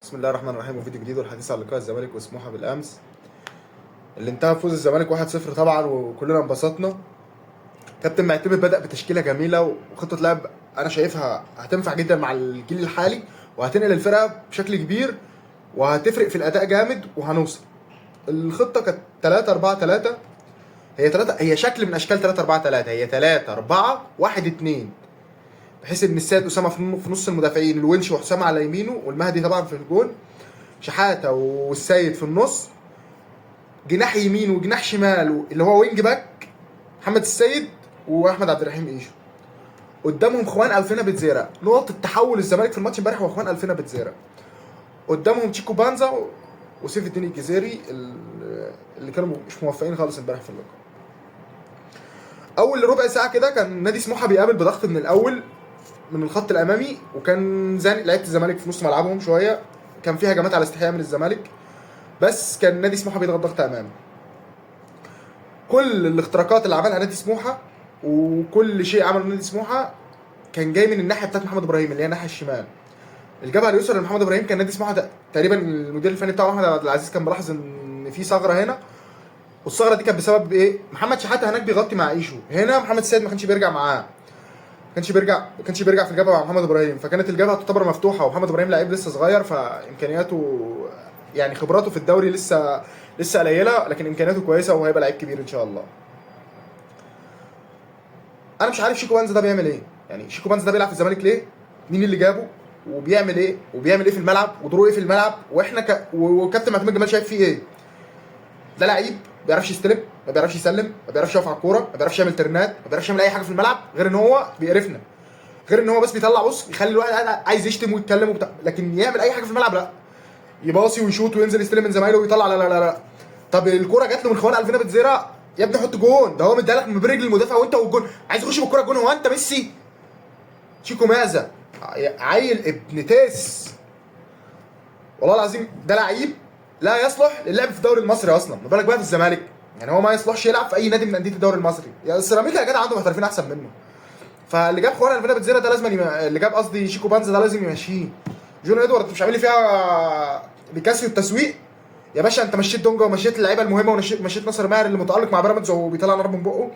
بسم الله الرحمن الرحيم. وفيديو جديد والحديث عن لقاء الزمالك وسموحه بالامس اللي انتهى بفوز الزمالك 1-0 طبعا، وكلنا انبسطنا. كابتن معتمد بدأ بتشكيله جميلة وخطه لعب انا شايفها هتنفع جدا مع الجيل الحالي، وهتنقل الفرقة بشكل كبير وهتفرق في الاداء جامد وهنوصل. الخطة كانت 3-4-3، هي 3، هي شكل من اشكال 3-4-3، هي 3-4-1-2، بحيث ان السيد اسامة في نص المدافعين، الونش وحسام على يمينه، والمهدي طبعا في الجون، شحاته والسيد في النص، جناح يمين وجناح شمال اللي هو wing back محمد السيد واحمد عبد الرحيم ايشو، قدامهم خوان الفينا بتزيرا. نقطة تحول الزمالك في الماتش امبارح هو خوان الفينا بتزيرا. قدامهم تشيكو بانزا وسيف الدين الجزيري اللي كانوا مش موفقين خالص امبارح في اللقاء. اول ربع ساعة كده كان نادي سموحه بيقابل بضغط من الاول من الخط الامامي، وكان زانق لعيبة الزمالك في نص ملعبهم شوية، كان فيها هجمات على استحياء من الزمالك، بس كان نادي سموحه بيضغط ضغط امامي. كل الاختراقات اللي عملها نادي سموحه وكل شيء عمله نادي سموحه كان جاي من الناحية بتاعت محمد ابراهيم اللي هي الناحية الشمال. الجبهة اليسرى لمحمد ابراهيم كان نادي سموحه تقريبا المدير الفني بتاعه احمد عبد العزيز كان ملاحظ ان في ثغره هنا، والثغره دي كانت بسبب ايه؟ محمد شحاته هناك بيغطي مع ايشو، هنا محمد السيد ما كانش بيرجع معاه، ما كانش بيرجع في الجبهة مع محمد ابراهيم، فكانت الجبهة تعتبر مفتوحة، ومحمد ابراهيم لعيب لسه صغير، فامكانياته يعني خبراته في الدوري لسه قليله، لكن امكانياته كويسة وهيبقى لعيب كبير ان شاء الله. انا مش عارف شيكو بانزا ده بيعمل ايه، يعني شيكو بانزا ده بيلعب في الزمالك ليه؟ مين اللي جابه؟ وبيعمل ايه؟ وبيعمل ايه في الملعب؟ ودوره ايه في الملعب؟ واحنا وكابتن معتمد جمال شايف فيه ايه؟ ده لعيب ما بيعرفش يستلم، ما بيعرفش يسلم، ما بيعرفش يقف على الكورة، ما بيعرفش يعمل ترنات، ما بيعرفش يعمل اي حاجة في الملعب غير ان هو بيقرفنا، غير ان هو بس بيطلع بص يخلي الواحد عايز يشتم ويتكلم وبتاع، لكن يعمل اي حاجة في الملعب لا، يباصي ويشوط وينزل يستلم من زمايله ويطلع لا لا لا لا. طب الكورة جات له من خوان الفينا بتزيرا، يا ابني حط جون، ده هو مديها لك من برجل المدافع وانت والجون، عايز يخش بالكورة جون، هو انت ميسي؟ شيكو مازا عيل ابن تيس، والله العظيم ده لعيب لا يصلح للعب في الدوري المصري اصلا، ما بالك بقى في الزمالك. يعني هو ما يصلحش يلعب في اي نادي من اندية الدوري المصري، يا السيراميكا يا جدع عنده محترفين احسن منه. فاللي جاب خوان الفينا بتزيرا ده لازم اللي جاب قصدي شيكو بانزا ده لازم يمشيه. جون ادوارد مش عامل لي فيها بيكاسيو التسويق يا باشا، انت مشيت دونجا ومشيت اللعيبة المهمة ومشيت ناصر ماهر اللي متالق مع بيراميدز وبيطلع نار من بقه،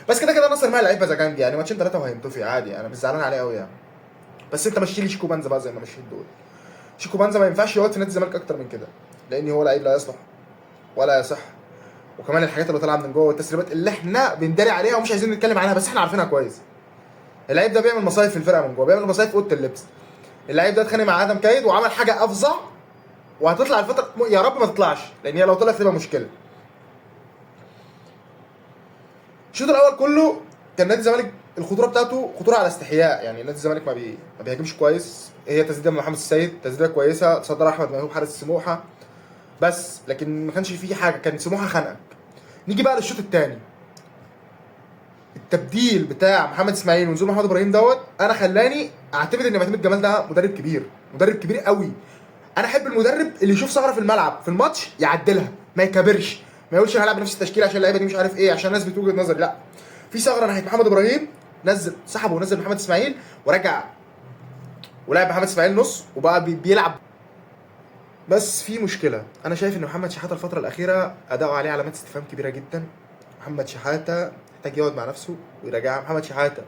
بس كده كده ناصر ماهر لعيب مزاجنجي يعني، ماتشين ثلاثة وهينطفي عادي، انا مش زعلان عليه قوي يعني. بس انت مشي لي شيكو بانزا بقى زي ما مشيت دول. شيكو بانزا ما ينفعش يقعد في نادي الزمالك اكتر من كده، لان هو لعيب لا يصلح ولا يصح، وكمان الحاجات اللي طالعه من جوه والتسريبات اللي احنا بنداري عليها ومش عايزين نتكلم عنها بس احنا عارفينها كويس. اللعيب ده بيعمل مصايف في الفرقة من جوه، بيعمل مصايف في اوضة اللبس. اللعيب ده اتخانق مع ادم كايد وعمل حاجة افظع، وهتطلع الفترة يا رب ما تطلعش، لان هي لو طلعت تبقى مشكلة. الشوط الاول كله كان نادي الزمالك الخطورة بتاعته خطورة على استحياء، يعني نادي الزمالك ما بيهاجمش كويس. هي تسديده من محمد السيد، تسديده كويسة تصدر احمد ميهوب حارس سموحه بس، لكن ما كانش فيه حاجة، كان سموحه خنقك. نيجي بقى للشوط الثاني، التبديل بتاع محمد اسماعيل ونزول محمد ابراهيم دوت انا خلاني اعتمد ان معتمد جمال ده مدرب كبير، مدرب كبير قوي. انا احب المدرب اللي يشوف ثغره في الملعب في الماتش يعدلها، ما يكابرش، ما يقولش انا هلعب بنفس التشكيلة عشان اللعيبة دي مش عارف ايه، عشان الناس بتوجد نظري، لا. في ثغره ناحية محمد ابراهيم، نزل سحبه ونزل محمد اسماعيل ورجع ولعب محمد اسماعيل نص وبقى بيلعب. بس في مشكلة، انا شايف ان محمد شحاته الفترة الاخيرة اداؤه عليه علامات استفهام كبيرة جدا. محمد شحاته محتاج يقعد مع نفسه ويراجعها. محمد شحاته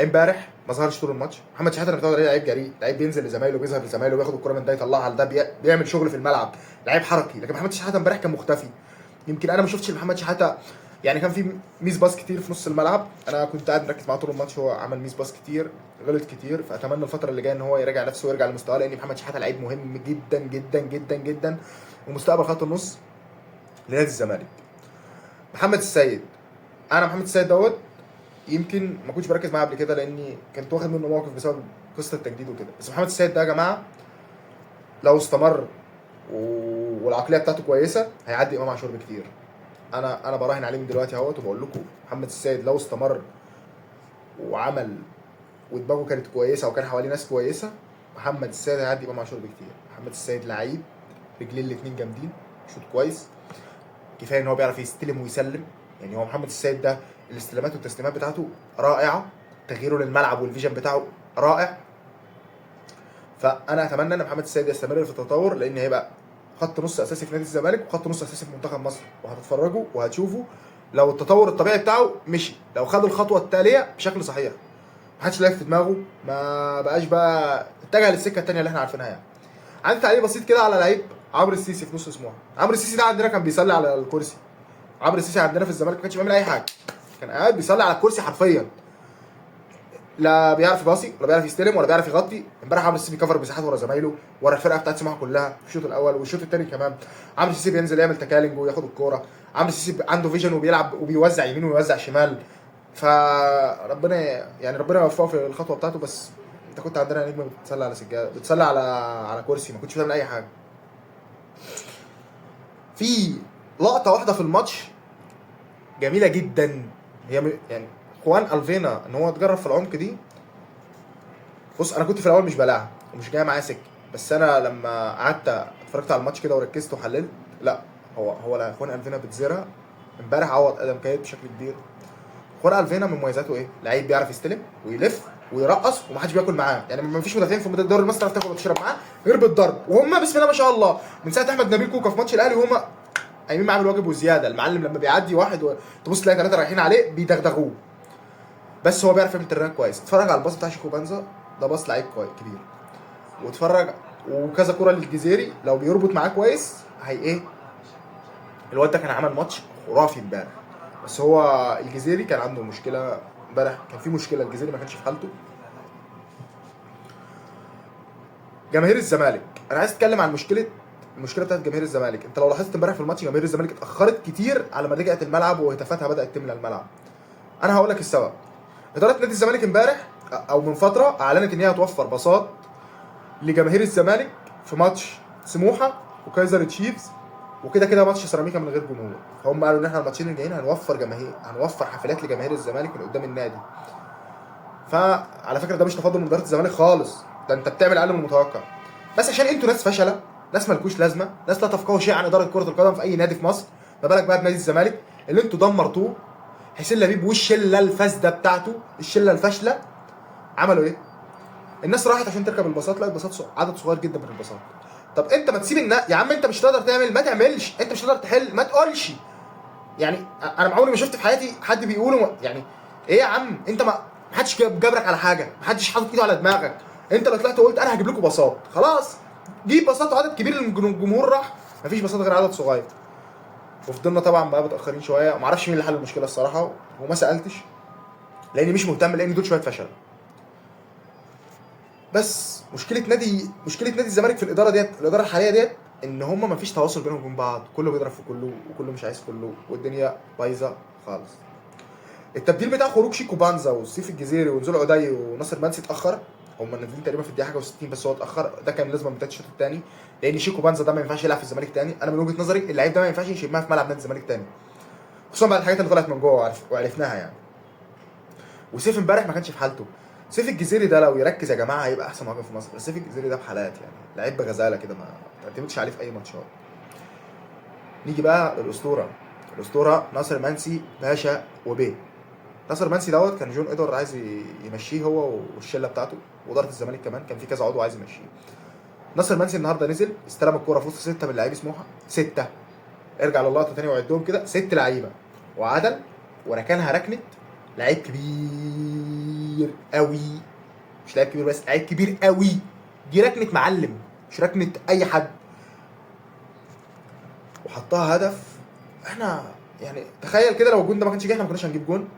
امبارح ما ظهرش طول الماتش. محمد شحاته انا متعود عليه لعيب جريء، لعيب بينزل لزمايله بيظهر لزمايله بياخد الكره من ده يطلعها لده، بيعمل شغل في الملعب، لعيب حركي. لكن محمد شحاته امبارح كان مختفي. يمكن انا ما شفتش محمد شحاته، يعني كان في miss pass كتير في نص الملعب، انا كنت قاعد مركز معاه طول الماتش، هو عمل miss pass كتير، غلط كتير. فاتمنى الفترة اللي جاية ان هو يراجع نفسه ويرجع لمستواه، لان محمد شحاته لعيب مهم جدا جدا جدا جدا ومستقبل خط النص لنادي الزمالك. محمد السيد، انا محمد السيد دوت يمكن ما كنتش بركز معاه قبل كده لاني كنت واخد منه موقف بسبب قصة التجديد وكده، بس محمد السيد ده يا جماعة لو استمر والعقلية بتاعته كويسة هيعدي امام عاشور بكتير. انا براهن عليه من دلوقتي اهوت وبقول لكم محمد السيد لو استمر وعمل ودماغه كانت كويسة وكان حواليه ناس كويسة، محمد السيد هيعدي امام عاشور بكتير. محمد السيد لعيب، رجلين الاثنين جامدين، شوط كويس، كفاية ان هو بيعرف يستلم ويسلم. يعني هو محمد السيد ده الاستلامات والتسليمات بتاعته رائعة، تغييره للملعب وال vision بتاعه رائع. فانا اتمنى ان محمد السيد يستمر في التطور، لان هيبقى خط نص اساسي في نادي الزمالك وخط نص اساسي في منتخب مصر، وهتتفرجوا وهتشوفوا لو التطور الطبيعي بتاعه مشي، لو خد الخطوة التالية بشكل صحيح، ما حدش لف في دماغه، ما بقاش بقى اتجه للسكه الثانية اللي احنا عارفينها يعني. عندي تعليق بسيط كده على لعيب عمرو السيسي في نص سموحه. عمرو السيسي ده عندنا كان بيصلي على الكرسي. عمرو السيسي عندنا في الزمالك ما كانش بيعمل اي حاجة، كان قاعد بيصلي على الكرسي حرفيا، لا بيعرف يباصي ولا بيعرف يستلم ولا بيعرف يغطي. امبارح عمرو السيسي بيكفر مساحات ورا زمايله، ورا الفرقة بتاعت سموحه كلها في الشوط الاول والشوط الثاني كمان. عمرو السيسي بينزل يعمل tackling وياخد الكورة. عمرو السيسي عنده vision وبيلعب وبيوزع يمين ويوزع شمال. فربنا يعني ربنا يوفقه في الخطوة بتاعته. بس انت كنت عندنا نجم بتسلى على سجادة، بتسلى على كرسي، ما كنتش بتعمل اي حاجة. في لقطة واحدة في الماتش جميلة جدا، هي يعني خوان الفينا ان هو اتجرب في العمق دي. بص انا كنت في الاول مش بلاعها ومش جاية معايا سكة، بس انا لما قعدت اتفرجت على الماتش كده وركزت وحللت، لا هو لا، خوان الفينا بتزرع امبارح عوض ادم كايد بشكل كبير. خوان الفينا من مميزاته ايه؟ لعيب بيعرف يستلم ويلف ويرقص ومحدش بياكل معاه، يعني ما فيش مدافعين في الدوري المصري تعرف تاكل وتشرب معاه غير بالضرب. وهم بسم الله ما شاء الله من ساعة احمد نبيل كوكا في ماتش الاهلي وهم قايمين معاه بالواجب وزيادة. المعلم لما بيعدي واحد تبص تلاقي ثلاثة رايحين عليه بيدغدغوه، بس هو بيعرف يعمل turn ات كويس. اتفرج على الباص بتاع شيكو بانزا ده، باص لعيب كويس كبير، واتفرج وكذا كورة للجزيري لو بيربط معاه كويس هي ايه. الواد ده كان عمل ماتش خرافي امبارح، بس هو الجزيري كان عنده مشكلة امبارح، كان في مشكلة، الجزيري ما كانش في حالته. جماهير الزمالك، انا عايز اتكلم عن المشكلة بتاعت جماهير الزمالك. انت لو لاحظت امبارح في الماتش جماهير الزمالك اتاخرت كتير على ما رجعت الملعب وهتافاتها بدات تملى الملعب. انا هقول لك السبب. ادارة نادي الزمالك امبارح او من فترة اعلنت ان هي هتوفر باصات لجماهير الزمالك في ماتش سموحه وكايزر تشيفز، وكده كده ماتش سيراميكا من غير جمهور. فهم قالوا ان احنا الماتشين الجايين هنوفر جماهير، هنوفر حفلات لجماهير الزمالك من قدام النادي. فعلى فكرة ده مش تفضل من ادارة الزمالك خالص، ده انت بتعمل اقل من المتوقع، بس عشان انتوا ناس فشله، ناس مالكوش لازمه، ناس لا تفقهوا شيء عن ادارة كره القدم في اي نادي في مصر، ما بالك بقى بنادي الزمالك اللي انتوا دمرتوه. حسين لبيب والشله الفاسدة بتاعته، الشلة الفاشلة، عملوا ايه؟ الناس راحت عشان تركب الباصات، لقت باصات عدد صغير جدا من الباصات. طب انت ما تسيب يا عم انت مش هتقدر تعمل، ما تعملش، انت مش هتقدر تحل، ما تقولش. يعني انا عمري ما شفت في حياتي حد بيقوله يعني ايه يا عم انت، ما حدش جبرك على حاجة، ما حدش حاطط ايده على دماغك. انت لو طلعت وقلت انا هجيب لكم باصات، خلاص جيب باصات وعدد كبير من الجمهور راح، ما فيش باصات غير عدد صغير. وفضلنا طبعا بقى متاخرين شوية، وما اعرفش مين اللي حل المشكلة الصراحة، وما سالتش لاني مش مهتم، لان دول شوية فشل. بس مشكلة نادي الزمالك في الادارة ديت، الادارة الحالية ديت، ان هم ما فيش تواصل بينهم وبين بعض، كله بيضرب في كله وكله مش عايز كله، والدنيا بايظة خالص. التبديل بتاع خروج شيكو بانزا وسيف الجزيري ونزول عدي وناصر منسي اتاخر، هم نازلين تقريبا في الدقيقة حاجة و60، بس هو اتاخر، ده كان لازم من بداية الشوط الثاني، لان شيكو بانزا ده ما ينفعش يلعب في الزمالك تاني. انا من وجهه نظري اللعيب ده ما ينفعش يشمها في ملعب نادي الزمالك تاني، خصوصا بعد الحاجات اللي طلعت من جوه وعرفناها يعني. وسيف امبارح ما كانش في حالته. سيف الجزيري ده لو يركز يا جماعة هيبقى احسن مهاجم في مصر، بس سيف الجزيري ده بحالات يعني لعيب بغزاله كده، ما تعتمدش عليه في اي ماتشات. نيجي بقى للاسطوره، الاسطورة ناصر منسي باشا وبيه. ناصر منسي دوت كان جون ادوارد عايز يمشيه هو والشله بتاعته، واداره الزمالك كمان كان في كذا عضو عايز يمشيه. ناصر منسي النهارده نزل استلم الكورة في وسط 6 من لاعبي سموحه، 6، ارجع للقطه تاني وعدهم كده، 6 لعيبة، وعدل وركنها ركنه لعيب كبير قوي، مش لعيب كبير بس، لعيب كبير قوي. دي ركنه معلم مش ركنه اي حد، وحطها هدف. احنا يعني تخيل كده لو الجون ده ما كانش جه احنا ما كناش هنجيب جون،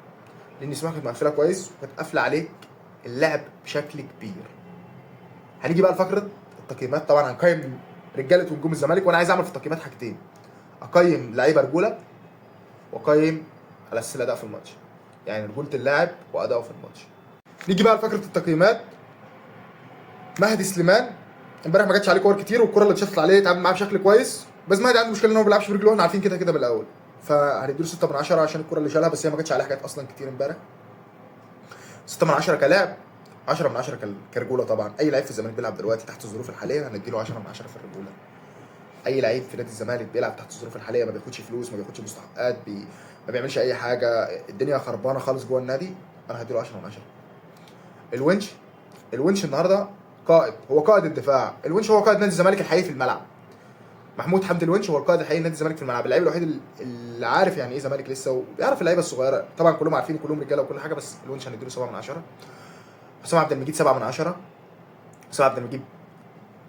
لان سموحه كانت مقفلة كويس وكانت قافله عليك اللعب بشكل كبير. هنيجي بقى لفقره التقييمات. طبعا هنقيم رجاله ونجوم الزمالك، وانا عايز اعمل في التقييمات حاجتين: اقيم لعيبة رجوله، واقيم على اساس الاداء في الماتش، يعني رجوله اللاعب واداؤه في الماتش. نيجي بقى لفقره التقييمات. مهدي سليمان امبارح ما جاتش عليه كور كتير، والكره اللي اتشافت عليه اتعامل معاها بشكل كويس، بس مهدي عنده مشكلة ان هو ما بيلعبش برجله، احنا عارفين كده كده من الاول، فهنديله 6 من 10 عشان الكره اللي شالها، بس هي ما جاتش عليها حاجات اصلا كتير امبارح. 6 من 10 كلاعب، 10 من 10 كرجوله. طبعا اي لعيب في الزمالك بيلعب دلوقتي تحت الظروف الحالية هنديله 10 من 10 في الرجولة. اي لعيب في نادي الزمالك بيلعب تحت الظروف الحالية، ما بياخدش فلوس، ما بياخدش مستحقات، ما بيعملش اي حاجة، الدنيا خربانة خالص جوه النادي، انا هديله 10 من 10. الونش النهارده قائد، هو قائد الدفاع. الونش هو قائد نادي الزمالك الحقيقي في الملعب. محمود حمدي الونش هو القائد الحقيقي لنادي الزمالك في الملعب، اللعيب الوحيد اللي عارف يعني ايه زمالك لسه، وبيعرف اللعيبة الصغيرة، طبعا كلهم عارفين كلهم رجاله وكل حاجة، بس الونش هنديله 7 من 10. حسام عبد المجيد 7 من 10. حسام عبد المجيد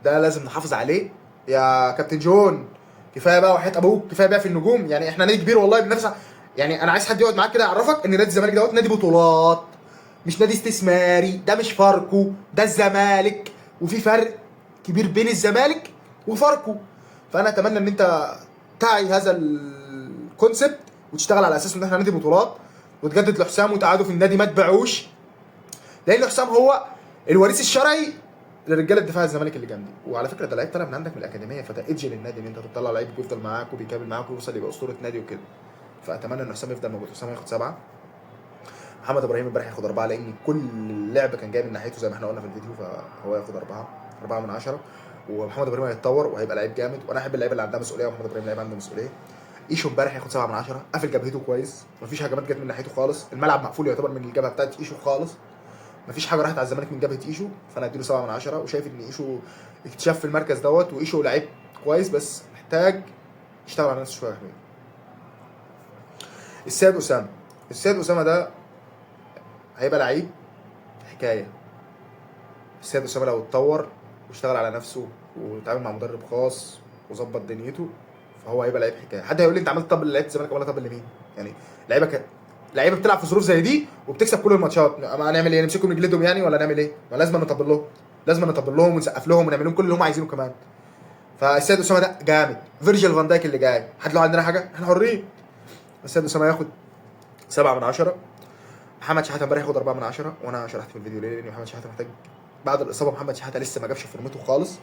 ده لازم نحافظ عليه يا كابتن جون، كفاية بقى وحياه ابوك، كفاية بقى في النجوم. يعني احنا نادي كبير والله بنفس، يعني انا عايز حد يقعد معاك كده يعرفك ان نادي الزمالك دوت نادي بطولات، مش نادي استثماري. ده مش فاركو، ده الزمالك، وفي فرق كبير بين الزمالك وفاركو. فانا اتمنى ان انت تعي هذا ال concept وتشتغل على اساس ان احنا نادي بطولات، وتجدد لحسام وتقعده في النادي ما تبيعوش، لان حسام هو الوريث الشرعي لرجاله دفاع الزمالك اللي جنبي. وعلى فكرة ده لعيب طالع من عندك من الاكاديمية، فده edge للنادي ان انت تطلع لعيب ويفضل معاك وبيكمل معاك ويوصل يبقى اسطورة نادي وكده. فاتمنى ان حسام يفضل موجود. حسام ياخد 7. محمد ابراهيم امبارح ياخد 4، لان كل اللعب كان جاي من ناحيته زي ما احنا قلنا في الفيديو، فهو ياخد 4 من 10. ومحمد ابراهيم هيتطور وهيبقى لعيب جامد، وانا احب اللعيبة اللي عندها مسؤولية، ومحمد ابراهيم لعيب عنده مسؤولية. ايشو امبارح ياخد 7 من 10، قافل جبهته كويس، مفيش هجمات جت من ناحيته خالص، الملعب مقفول يعتبر من الجبهة بتاعت ايشو خالص، مفيش حاجة راحت على الزمالك من جبهة ايشو، فانا اديله 7 من 10. وشايف ان ايشو اكتشاف في المركز دوت، وايشو لعيب كويس بس محتاج يشتغل على نفسه شوية يا حبيبي. السيد اسامة، السيد اسامة ده هيبقى لعيب حكاية. السيد اسامة لو اتطور واشتغل على نفسه واتعامل مع مدرب خاص وظبط دنيته، فهو هيبقى لعيب حكاية. حد هيقول لي انت عملت طب لعيبة الزمالك ولا طب لمين؟ يعني لعيبة بتلعب في ظروف زي دي وبتكسب كل الماتشات، ما هنعمل ايه؟ نمسكهم نجلدهم يعني ولا نعمل ايه؟ ما لازم نطبل لهم، لازم نطبل لهم ونسقف لهم ونعمل لهم كل اللي هم عايزينه كمان. فالسيد اسامة ده جامد، فيرجيل فان دايك اللي جاي، حد لو عندنا حاجة احنا حرين. السيد اسامة ياخد 7 من 10. محمد شحاته امبارح ياخد 4 من 10، وانا شرحت في الفيديو ليه، لان محمد شحاته محتاج بعد الاصابة، محمد شحاته لسه ما جابش فورمته خالص.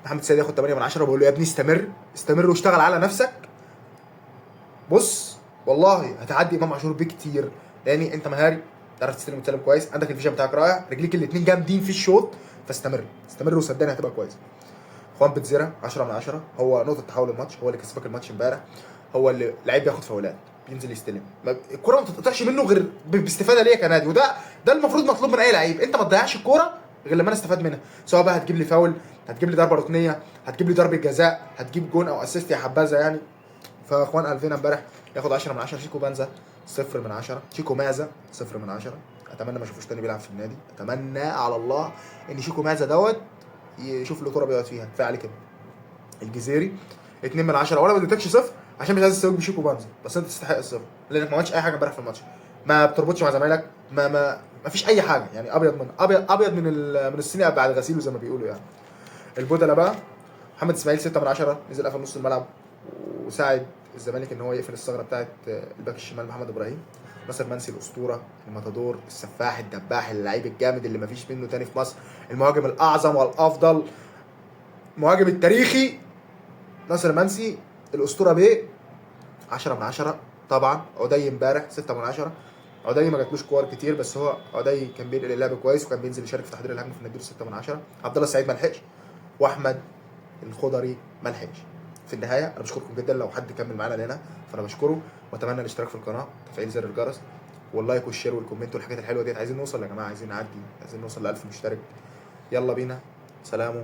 محمد السيد ياخد 8 من 10، بقول له يا ابني استمر استمر واشتغل على نفسك، بص والله هتعدي امام عاشور بكتير، لان انت مهاري، تعرف تستلم وتسلم كويس، عندك ال vision بتاعك رائع، رجليك الاثنين جامدين في الشوط، فاستمر استمر وصدقني هتبقى كويس. خوان بيتزيرا 10 من 10، هو نقطة تحول الماتش، هو اللي كسبك الماتش امبارح، هو اللي لعيب بياخد فاولات، بينزل يستلم، الكورة ما بتتقطعش منه غير باستفاده ليا كنادي، وده المفروض مطلوب من اي لعيب، انت ما تضيعش الكورة غير لما انا استفاد منها، سواء بقى هتجيب لي فاول، هتجيب لي ضربه ركنيه، هتجيب لي ضربه جزاء، هتجيب جون او assist يا حبذا يعني. فخوان الفينا امبارح ياخد 10 من 10. شيكو بانزا 0 من 10، شيكو مازا 0 من 10، اتمنى ما اشوفوش تاني بيلعب في النادي، اتمنى على الله ان شيكو مازا دوت يشوف له كورة بيقعد فيها، كفاية عليه كده. الجزيري 2 من 10، وانا ما اديتكش صفر عشان مش عايز اسويك بشيكو بانزا، بس انت تستحق الصفر لانك ما عملتش اي حاجة امبارح في الماتش، ما بتربطش مع زمايلك، ما فيش اي حاجة يعني، ابيض من ابيض، ابيض من من الصيني بعد غسيله زي ما بيقولوا يعني. البودلة بقى محمد اسماعيل 6 من 10، نزل قفل نص الملعب وساعد الزمالك ان هو يقفل الثغرة بتاعت الباك الشمال محمد ابراهيم. ناصر منسي الاسطورة، الماتادور، السفاح، الدباح، اللعيب الجامد اللي مفيش منه تاني في مصر، المهاجم الاعظم والافضل، المهاجم التاريخي ناصر منسي الاسطورة ب 10 من 10. طبعا عدي امبارح 6 من 10، عدي ما جاتلوش كور كتير، بس هو عدي كان بينقل اللعب كويس وكان بينزل يشارك في تحضير الهجمة، فنديله 6 من 10. عبد الله السعيد ما لحقش، واحمد الخضري ما لحقش. في النهاية انا بشكركم جدا، لو حد كمل معانا لهنا فانا بشكره، واتمنى الاشتراك في القناة، تفعيل زر الجرس، وال like وال share وال comment والحاجات الحلوة ديت. عايزين نوصل يا جماعة، عايزين نعدي، عايزين نوصل ل 1000 مشترك. يلا بينا، سلامو.